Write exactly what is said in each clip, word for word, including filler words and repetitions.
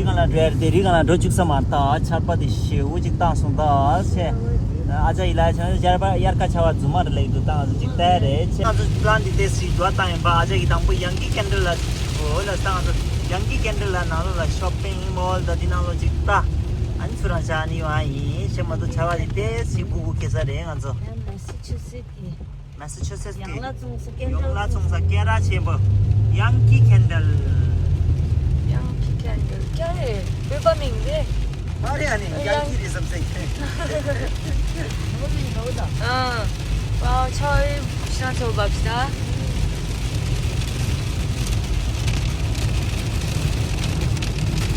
རི་སྒང་ལ་འགྲོ་ཡ་རེད་དེ། རི་སྒང་ལ་འགྲོ་བཅུག་ས་མ་རེད། ད་ཆར་པ་དེ་ཞེ་པོ་ཅིག་བཏང་སོང་ད་ཆེ། ཨ་ཅག་ཡིན་ལ་ཆ་ཡར་པ་དབྱར་ཁ་ཆར་པ་རྫུན་མ་རེད་ལེགས་འདུག་ད་ང་ཚོ་ཅིག་ལྟ་ཡ་རེད་ཆེ། ང་ཚོ་པི་ལན་འདི་ཏོག་ཙམ་འགྱུར་བ་བཏང་ཡིན་པ། ཨ་ཅག་གིས་དང་པོ་ཡང་ཀི་ཁེན་ཌལ་ལ་འགྲོ་ལ་ད་ང་ཚོ་ཡང་ཀི་ཁེན་ཌལ་ལ་ནང་ལོགས་ལ་ཤོ་པིང་མོལ་ད་འདི་ནང་ལོགས་ཅིག་ལྟ། ཨ་ནི་ཚུར་རང་ཆ་ནི་བ་ཡིན་ཆེ། མ་གཏོགས་ཆར་པ་དེ་ཏོག་ཙམ་སྦུ་གུ་སྐྱེ་ས་རེད་ང་ཚོ། ཡང་མ་སི་ཆུ་སི་ཏི། མ་སི་ཆུ་སེ་ཊི་གི་ཡང་ལ་ཙོང་ས་ཀེན་ཌལ། ཡང་ལ་ཙོང་ས་སྐད་གྲགས་ཆེན་པོ་ཡང་ཀི་ཁེན་ཌལ། ཡང་ཀི་ཁེན་ཌལ་ཀ་རེ་བོད་པ་མིང་རེད། ཨ་རེ་ཨ་ནི་ཡང་ཀི་རེད་བསམ་སེ། ཨ་པའོ་ཆའོ་ཤང་ཆོ་བབ་ཤ།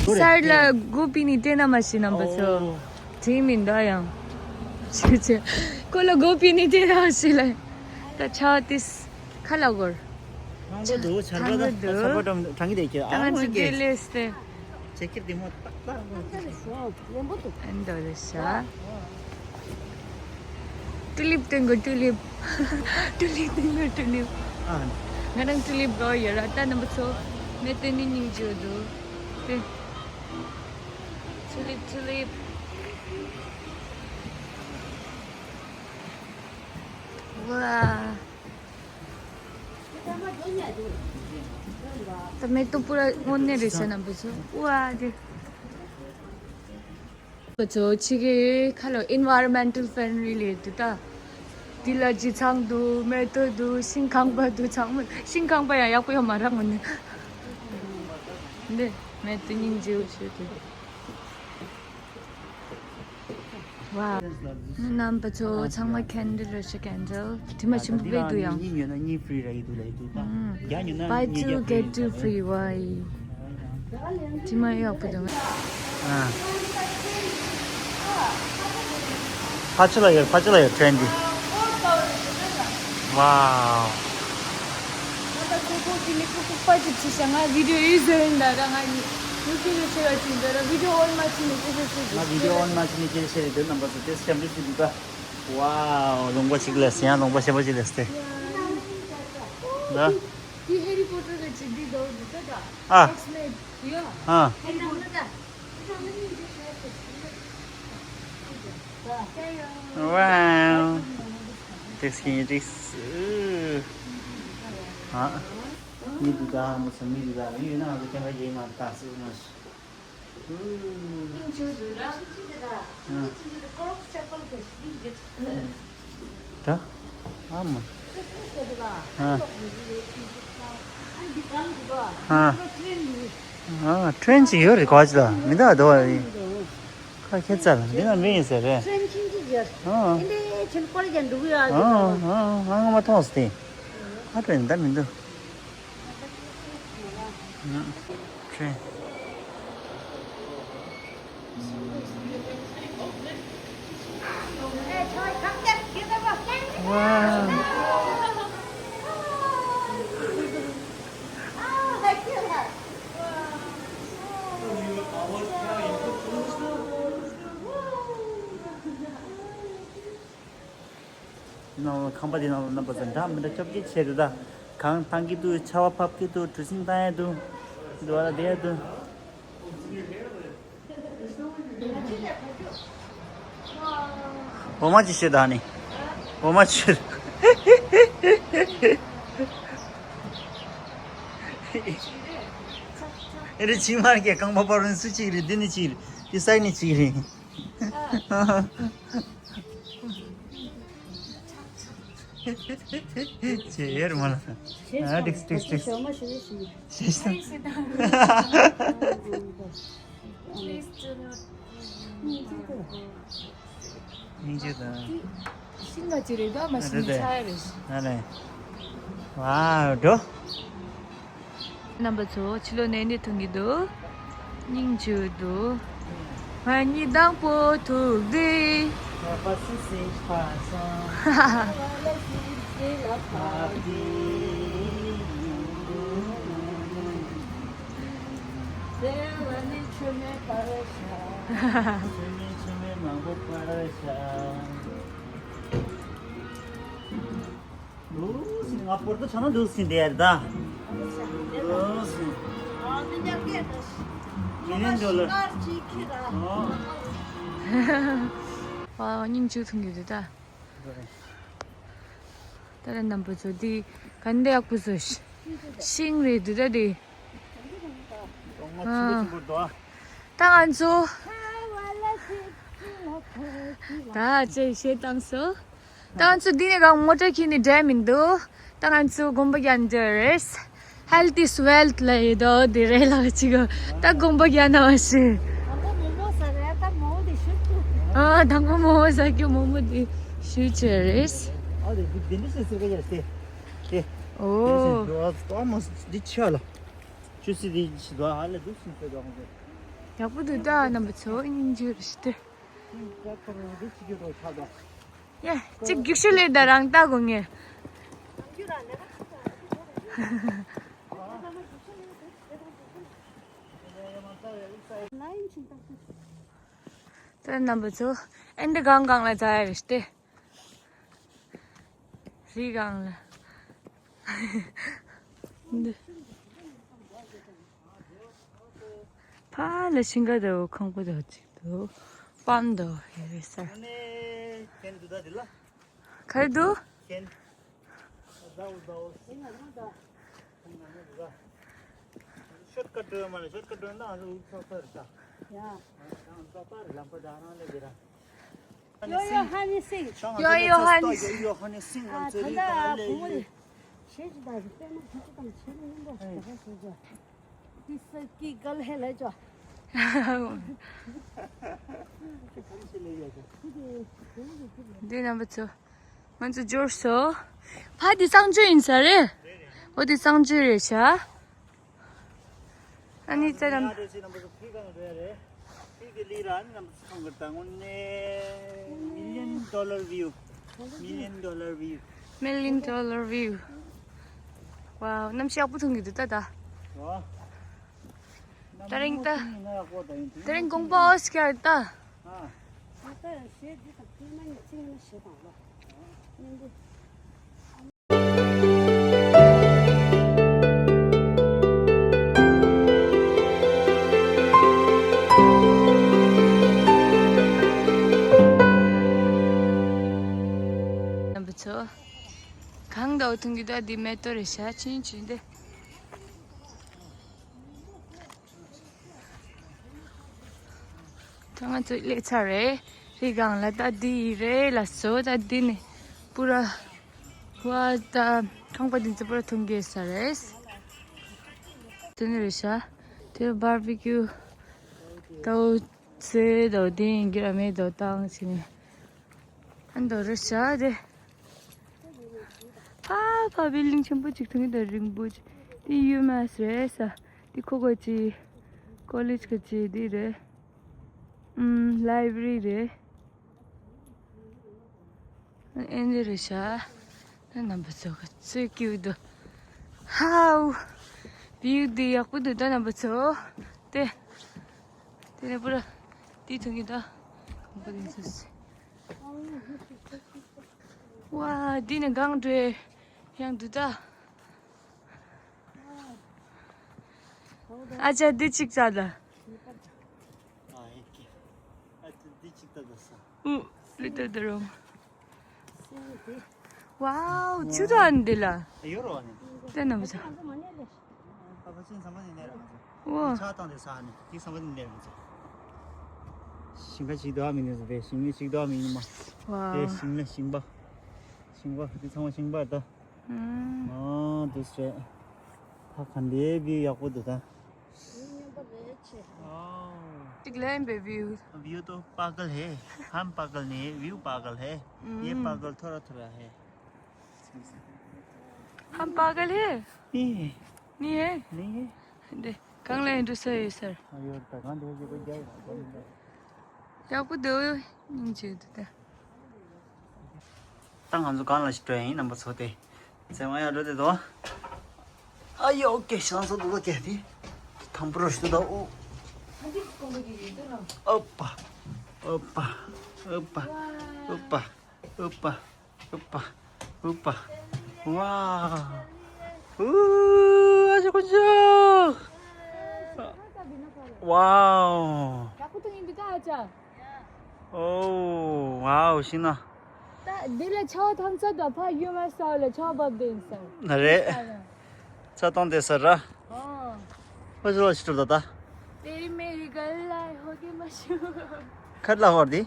སར་ལ་གོ་པི་ནི་ཏེ་ན་མ་ཤི་ནམ་པ་ཚོ། དྲིན་མི་འདའ་ཡང་། ཆེ་ཆེ། ཁོ་ལ་གོ་པི་ནི་ཏེ་ན་མ་ཤི་ལ། ད་ཆ་ཏིས་ཁ་ལ་གོར། ཐང་གོ་འདུག་ཆར་པ་དང་ཆར་པ་གྲང་གྲང་གི་དེ་ཁྱེད་ཨ་ང་ཚོ་དེ་ལས་ཏེ། ཇེ་ཀེ་ཊི་དེ་མོ་ཏག་ཏག་གོ། ཨན་དོ་ལེ་ཤ། ཏུ་ལིབ་སྟོན་གོ་ཏུ་ལིབ། ཏུ་ལིབ་སྟོན་གོ་ཏུ་ལིབ། ཨ་ང་རང་ཏུ་ལིབ་གོ་ཡོད་ར། ད་རྣམ་པ་ཚོ་མེ་ཏོ་ནི་སྙིང་རྗེ་འདུག་སྟེ། ཏུ་ལིབ་ཏུ་ལིབ། ཝ། ད་མེ་ཏོག་པུ་ར་དངོས་གནས་རེད་ཤག་རྣམ་པ་ཚོ། ཝ་དེ། པ་ཚོ་ཕྱི་གི་ཁ་ལོ་environmental friendly ལས་འདུག་ད། འདི་ལ་བྱི་ཚང་འདུག་མེ་ཏོག་འདུག་ཤིང་ཁང་པ་འདུག་ཚང་མ་ཤིང་ཁང་པ་ཡང་ཡག་པོ་ཡོད་མ་རེད་དངོས་གནས། འདི་མེ་ཏོག་སྙིང་རྗེ་པོ་ཞིག་འདུག་ཝ། རྣམ་པ་ཚོ་ཚང་མ་ཁེན་ཌལ་རེད་ཤག་ཁེན་ཌལ། དྲི་མ་ཞིམ་པོ་སྦས་འདུག་ཡང་། གཉིས་ཉོས་ན་གཉིས་ཧྥི་རི་རག་གི་འདུག་ལབ་ཀྱི་འདུག་ད། བརྒྱ་ཉོས་ན་buy གཉིས་two བརྒྱ་ཧྥི་རི་get two རེད་ཟེར། Free ཝའི། དྲི་མ་ཡག་པོ་འདུག་ཨ། ཕ་ཆུ་ལ་ཡོད་ཕ་ཆུ་ལ་ཡོད་ཁྲེན་འདི། ཝའོ། ང་བི་ཌི་ཡོ་ཨོན་མ་བྱས་ནས་ཅི་ཞིག་ཟེར། ང་བི་ཌི་ཡོ་ཨོན་མ་བྱས་ནས་ཅི་ཞིག་ཟེར། ང་བི་ཌི་ཡོ་ཨོན་མ་བྱས་ནས་ཅི་ཞིག་ཟེར། དེ་རྣམ་པ་ཚོ་དེ་སྐྱབས་འཇུག་ཞུ་འདུག་ག། ཝའོ། ལུང་པ་གཅིག་ལས་ཡང་ལུང་པ་ཆེན་པོ་གཅིག་ལས་ཏེ། ད། དེ་ཧེ་རི་ཕོ་ཊར་གི་ཅི་འདི་འདྲ་བོ་འདུག་ད། ཨ། ཨ། ཧེ་རི་ཕོ་ཊར་ད། ཝའོ། ཏེག་སི་ཡིན་ཏེག་སི། ཨ། མི་འདུག་ད་མོ་ཚོ་མི་འདུག་ད་མི་ཡོད་ན་ང་ཚོ་སྐྱེམས་པ་རྒྱག་མ་ད་སུ་མ་སུ། ད། ཨ་མ། ཨ། ཨ། ཁྲེན་ཅིག་ཡོད་རེད་གོ་ཅི་ལ་མི་འདུག་དོ། ཁ་ཁྱེད་ཚ་ལ་འདི་ན་མི་ཡིན་ཟེར་རེད། ཨ། ཨ། ཨ་ང་མ་མཐོང་སྟེ། ཨ་ཁྲེན་ད་མི་འདུག་ཁྲེན། ཝའོ། ནང་ལ་ཁང་པ་དེ་ནང་ལ་རྣམ་པ་ཚོ་འདྲ་མི་འདྲ་སྐྱོབ་སྐྱེལ་བྱས་ཏེ་ད། གངས་བཏང་གི་འདུག་ཆར་པ་ཕབ་ཀྱི་འདུག་གྲུ་གཟིངས་བཏང་ཡ་འདུག་འདི་བ་ལ་བསྡད་ཡ་འདུག་འོ་མ་ཅི་ཤོད་ད་ནི། འོ་མ་ཅི་ཤོད། ཨེ་རེད་ཕྱི་མར་གྱི་རྐང་པ་པར་རིན་སུ་གཅིག་རེད། འདི་ནི་གཅིག་རེད། འདི་སའི་ནི་གཅིག་རེད། ཅེས་ཡར་མ་ལ། ཨ་ཏིག་ཏིག་ཏིག་ཞེས་ཤ། Please do not. སྙིང་རྗེ་དང་། ཤིང་ལ་ཅི་རེད་ད་མ་ཤིང་ལ་ཆ་ཡ་རེད། ཨ་ལེ། ཝའོ་འགྲོ། རྣམ་པ་ཚོ་ཕྱི་ལོགས་ནས་ནི་ཐོན་གྱི་འདུག་སྙིང་རྗེ་འདུག་ང་གཉིས་དང་པོ་ཐུག་དུས། ཨ་ཕ་སི་སི་ཕ་སང་། ཨ་ལ་སི་སི་ལ་ཕ་དི། དེ་ལ་ནི་ཆུ་མེད་པར་ཤ། ཆུ་མེད་ཆུ་མེད་མང་པོ་པར་ཤ། འདུག་སེ་ང་པོར་ཏོ་ཆ་ན་འདུག་སེ་འདི་ཡར་ད། འདུག་སེ། ཨ་འདི་ཉག་གེ་ད། Million dollar. ཨོ། ཨ། སྙིང་རྗེ་ཐུང་གི་འདུག་ད། ད་ལྟ་རྣམ་པ་ཚོ་འདི་ག་འདྲ་ཡག་པོ་བཟོ་ཤི། ཤིང་རེད་འདུག་ད་འདི། ཨ། ད་ང་ཚོ་ད་ཅེས་བཤད་བཏང་སོང་། ད་ང་ཚོ་འདི་ནས་གང་མོ་ཊ་ཁྱེར་ནས་འགྲོ་མི་འདུག་ད་ང་ཚོ་དགོན་པ་རྒྱག་འདོད་རེད། Health is wealth ལ་ཡོད་དོ་དེ་རེད་ལ་ཅིག་ད་དགོན་པ་རྒྱག་ན་མ་ཤེས། དང་པོ་མོག་མོག་ཟ་རེད་ད་མོག་མོག་དེ་ཤུགས་ཆུ། ཨ། དང་པོ་མོག་མོག་ཟ་རྒྱུ་མོག་མོག་དེ་ཤུགས་ཆེ་རེད། ཨ་དེ་དེ་འདི་ཟེར་ཟེར་ག་ཡ་སྟེ། དེ། ཨོ། དེ་ཟེར་ཨ་མོ་འདི་ཆ་ལ། ཆུ་སི་དེ་ཆི་དོ་ཧ་ལ་འདུག་སུན་ཟེར་དོ་ཧ་ལ། ཡག་པོ་འདུག་ད་རྣམ་པ་ཚོ་སྙིང་རྗེ་རེད་ཤི་སྟེ། ཤིང་ཀ་ཁོ་རང་འདི་ཆི་གི་རོ་ཆ་དོ། ཡ། གཅིག་རྒྱུགས་ཤུལ་ལས་ད་རང་ལྟ་དགོས་ངེས། ད་རྣམ་པ་ཚོ་ཨེ་འདི་གང་གང་ལ་ཛ་ཡ་རེ་སྟེ། རི་གང་ལ། འདི། ཕ་ལ་ཤིང་ཁ་དོ་ཁང་པ་དོ་ཅིག་དོ། པམ་དོ་ཧེ་རེ་སར། ཁན་དུ་ད་དི་ལ། ག་རེ་འདུག་ཁན། ཟའོ་ཟའོ། ཤོད་ཀ་ཏྲོ་མ་ལ་ཤོད་ཀ་ཏྲོ་ན་ཨ་ལུ་ཚོ་ཚོ་ར་ད། ཡ། ཚོ་ཚོ་ར་ལམ་པ་ད་རང་ལ་གི་ར། ཡོ་ཡོ་ཧ་ནི་སིང་། ཡོ་ཡོ་ཧ་ནི་སིང་། ཡོ་ཡོ་ཧ་ནི་སིང་། ཨ་ད་ད་བུ་མོ་ལི་ཤེས་ཅི་ད་རི་པེ་མ་ཁ་ཅི་དང་ཤེས་ནི་མི་འདུག་ད་ཤེས་ཅི། དེ་ས་ཀི་གལ་ཧེ་ལེ་ཅོ། འདི་རྣམ་པ་ཚོ། ང་ཚོ་འབྱོར་སོ། ཕ་དེ་གཙང་ཆུ་ཡིན་ས་རེད། འོ་དེ་གཙང་ཆུ་རེད་ཤག་ཨ་ནི་ཙེ་རམ། Million dollar view. Million dollar view. Million dollar view. Wow, གནམ་གཤིས་ཡག་པོ་མཐོང་གི་འདུག་ད་ད། ད་རིང་ད། ད་རིང་དགོང་པ་ཨོ་སི་ཀར་ད། རྣམ་པ་ཚོ། གང་དག་ཐུང་གི་ད་འདི་མེ་ཏོག་རེད་ཤག་ཆུན་ཆུན་དེ། ད་ང་ཚོ་སླེབས་ཚར་རེད། རི་སྒང་ལ་ད་འདི་ཡི་རེད་ལ་སོ། ད་འདི་ནི་པུ་ར་བ་ད་ཁང་པ་འདི་ཚོ་པུ་ར་ཐུང་གི་ས་རེད། དེ་ནི་རེད་ཤག་དེ་བར་བི་ཀྱུ་ད་འོ་ཚེ་ད་འོ་དེ་ཡིན་གྱི་ར་མེད་ད་འོ་བཏང་ཕྱིན་ནས། ཨ་འདོ་རེད་ཤག་དེ། ཕ་ཕ་བིལ་ལིང་ཆེན་པོ་གཅིག་མཐོང་གི་འདུག་རིང་པོ་གཅིག་དེ་ཡུ་མ་སི་རེད་ས། དེ་ཁོ་གོ་ཅི། ཀོ་ལེཇ་ག་ཅི་དེ་རེད། ཨུམ། ལའི་བྷ་རི་རེད། ཨེ་འདི་རེད་ཤག་ད་རྣམ་པ་ཚོ་ག་ཚོད་སྐྱིད་འདུག་ཧའོ། བིའུ་འདི་ཡག་པོ་འདུག་ད་རྣམ་པ་ཚོ། དེ། དེ་ནས་པུ་ར། དེ་མཐོང་གི་ད། གང་པོ་དེ་ཚོ། ཝ། འདི་ནས་སྒང་འགྲོ་ཡག་འདུག་ད། ཨ་ཅག་འདི་གཅིག་བཙལ་ད། ཨ་ཧེ་ཀེ། ཨ་ཅག་འདི་གཅིག་ད་ད་ས། ཨུ། ལི་ཏལ་ད་རོང་། ཝའོ། ཆུ་དོག་འདི་ལ། ཡོ་རོ་ནི། དེ་ན་མི་ཚ། ཨ་ཕ་ཆེན་ས་མ་ནི་ནེ་ར་མ་ཚ། ཨོ། ཆ་དང་དེ་ས་ནི་དེ་ས་མ་ནི་ནེ་ར་མ་ཚ། ཞིང་ཁ་ཞིག་དོག་མི་ནི་ཟེར་ཏེ་ཞིང་ནི་ཞིག་དོག་མི་ནི་མ། ཝའོ། དེ་ཞིང་ལ་ཞིང་པ། ཞིང་པ་དེ་ཚང་མ་ཞིང་པ་ད། ཨུམ། ཨ་དུ་སེ། ཕ་ག་འདྲའི་བིའུ་ཡག་པོ་འདུག་ད། གཅིག་ལེན་པའི་བིའུ། व्यू तो पागल है। हम पागल नहीं है, व्यू पागल है। ये हम्म। पागल थोड़ा थोड़ा है। हम पागल है? नहीं है। नहीं है? नहीं है। दे, གང་ལ་ཡིན་འགྲོ་ས་ཡོད་སར། ཡག་པོ་འདུག་སྙིང་རྗེ་འདུག་ད། ད་ང་ཚོ་གང་ལ་ཞིག་འགྲོ་ཡིན་རྣམ་པ་ཚོ་དེ། ཚེ་མ་ཡར་འགྲོ་དེ་དོ། ཨ་ཡོ་ཀེ་ཤང་སོ་དུ་ལོ་ཀེ་དེ། དམ་པོ་རོ་ཞིག་དོ་ཨོ། ཨོ་པ། ཨོ་པ། ཨོ་པ། ཨོ་པ། ཨོ་པ། ཨོ་པ། ཨོ་པ། ཝ། ཨུ། ཨ་ཅག་ཀུན་ཅག Wow. ཡག་པོ་ཐོན་ཡིན་འདུག་ད་ཨ་ཅག་ཨོ་wow ཤིང་ན། ད་འདི་ལ་ཆར་པ་ཐམས་ཅད་དང་ཕ་ཡུལ་མ་ས་ལ་ཆར་པ་བབས་དེ་ཡིན་ས། ན་རེད། ས་ཡ། ཆར་གཏོང་དེ་ས་ར། ཨོ། ཕ་ཆུ་ལ་ཆུ་གྲུབ་ད་ད། तेरी मेरी गल्ला होगी मशहूर। ཁར་ལ་ཧོར་དི།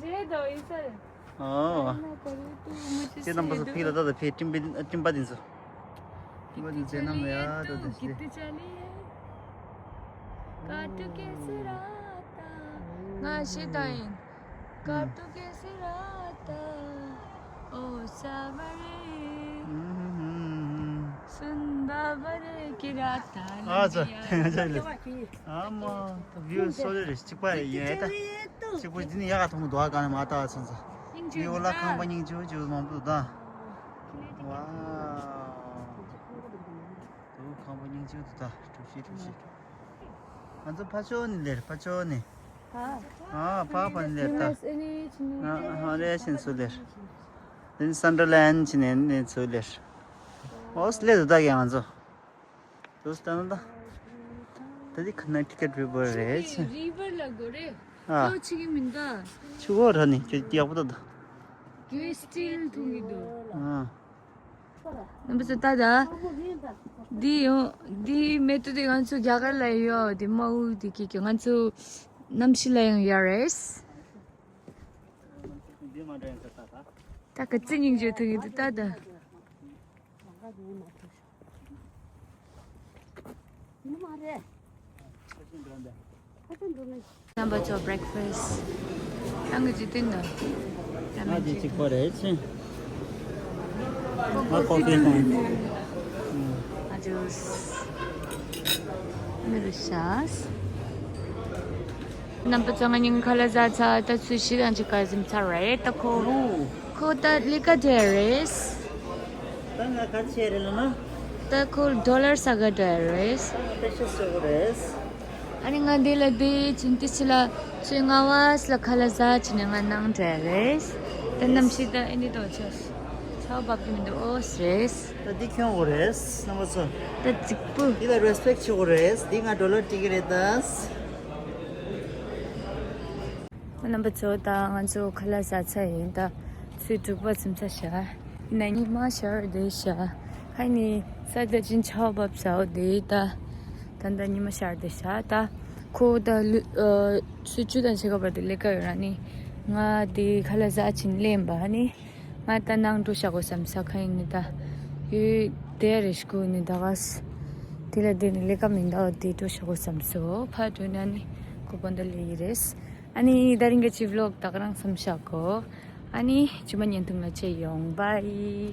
རེད་དོ་ཡིན་ས། ཨོ། ཁྱེད་རྣམ་པ་ཚོ་ཕིག་ལ་ད་ད་ཕེ་ཀྲིམ་པ་ཀྲིམ་པ་དེ་ཚོ། ཁྱེད་རྣམ་ལ་ཡ་ད་ད་ཤི་སྟེ། काटू कैसे राता। ང་ཤེས་ད་ཡིན། काटू कैसे राता। ओ सावरे। सुन बाबरे की राता। ཨ་ཙི། ཨ་མ། བིའུ་སོ་ལེ་རེ་གཅིག་པ་ཡིན་ད། གཅིག་པ་འདི་ནི་ཡག་ག་མཐོང་གི་འདུག་ག་ནི་མ་ལྟ་བ་ཚོན་ཚ། སྙིང་རྗེ་འདུག་ད། ཁང་པ་སྙིང་རྗེ་པོ་ཅིག་མང་པོ་འདུག་ད། ཝའོ། འདུག་ཁང་པ་སྙིང་རྗེ་པོ་འདུག་ད། གྲུ་བཞི་གྲུ་བཞི། ང་ཚོ་ཕ་ཆོ་ནི་ལེར་ཕ་ཆོ་ནི། ཨ་ཕ་ཕ་ནི་ལེར་ད། ཨ་ཧ་རེ་ཤིན་སུ་ལེར། དེ་ནི་སན་ཏྲ་ལན་ཆི་ནི་ནི་ཚུ་ལེར། ཨོ་སི་ལེ་འདུག་ད་གི་ང་ཚོ། དུས་ལྟ་ན་ད། ད་འདི་ཁ་ན་ཊི་ཀེ་ཊི་རི་ཝར་རེད། རི་ཝར་ལ་གོ་རེད། ཨ། ལོ་ཆི་གི་མིན་ད། ཆུ་བོ་ར་ནི་ཁྱོད་ཡག་པོ་ད་ད། ཁྱོད་སི་ཊིལ་མཐོང་གི་འདུག་ཨ། རྣམ་པ་ཚོ་ད་ད། འདི་ཡོང་འདི་མེ་ཏོག་དེ་ང་ཚོ་རྒྱ་གར་ལ་ཡོད་དེ་མ་འུ་དེ་ཀི་ཀི་ང་ཚོ་གནམ་གཤིས་ལ་ཡང་ཡོད་རེད། ད་ག་ཚི་སྙིང་རྗེ་མཐོང་གི་འདུག་ད་ད། རྣམ་པ་ཚོ་བྷི་རེག་ཕ་སི་བཏང་གི་ཅི་སྟེ་འདུག་ང་ཅི་གཅིག་པ་རེད་ཆེ། ང་ཀོ་ཕི་བཏང་། ང་ཇུས། མི་རུ་ཤ། རྣམ་པ་ཚོ་ང་ཉིན་ཁ་ལག་ཟ་ཚར། ད་ཚོས་ཤི་དང་ཅིག་ག་ཟིམ་ཚར་རེད། ད་ཁོ་ཁོ་ད་ལི་ཀ་དེ་རེད། ད་ང་ག་ཆེ་རེད་ལ་ན། ད་ཁོ་ཌོ་ལར་ས་ག་འདྲ་རེད། ད་ང་ཏེ་ཤ་ཟོ་གི་རེད། ཨ་ནི་ང་འདི་ལ་འདི་ཅིན་ཏི་ཆི་ལ་ཚོས་ང་བ་སི་ལ་ཁ་ལག་ཟ་ཅི་ནས་ང་ནང་འདྲ་རེད། ད་གནམ་གཤིས་ད་ཨེ་ནི་ཏོ་ཆོས་ཆའོ་བབ་ཀྱི་མི་འདུག་ཨོ་སི་རེད། ད་འདི་ཁྱོད་གོ་རེད་རྣམ་པ་ཚོ། ད་གཅིག་པུ། འདི་ལ་རེ་སི་པེག་བྱེད་དགོས་རེད། འདི་ང་ཌོ་ལར་སྤྲད་ཀྱི་རེད་ད། རྣམ་པ་ཚོ་ད་ང་ཚོ་ཁ་ལག་ཟ་ཚར་ཡིན་ད། ཚོས་དྲུག་པ་ཚིམ་ཚ་ཤ། ན་ཉི་མ་ཤར་བསྡད་ཤ། ཧ་ནི་ས་ད་ཅིན་ཆའོ་བབ་ཟའོ་བསྡད་ད། ད་ད་ཉི་མ་ཤར་བསྡད་ཤ་ད། ཁོ་ད་ལུ་ཚོས་བཅུ་དང་ཕྱེད་ཀ་བར་དུ་ལས་ཀ་ཡོད་ར་ནི། ང་དེ་ཁ་ལག་ཟ་ཅིན་ལེན་པ་ཧ་ནི། ང་ད་ནང་འགྲོ་བཞག་གོ་བསམ་ས་ཁ་ཡིན་ནི་ད། ཡོད་དེ་རེ་ཞིག་གོ་ནི་ད་ག་ས། དེ་ལ་དེ་ནི་ལས་ཀ་མིན་ད་འོ་དེ་འགྲོ་བཞག་གོ་བསམ་སོ་ཕ་འགྲོ་ན་ནི་ཁོ་པོ་འདི་ལས་ཡི་རེད། ཨ་ནི་ད་རིང་གི་ཅི་བི་ལོག་ད་ག་རང་བསམ་བཞག་གོ་ཨ་ནི་ཇུ་མ་ཉན་ཐུང་ལ་ཆེ་ཡོང་བའི།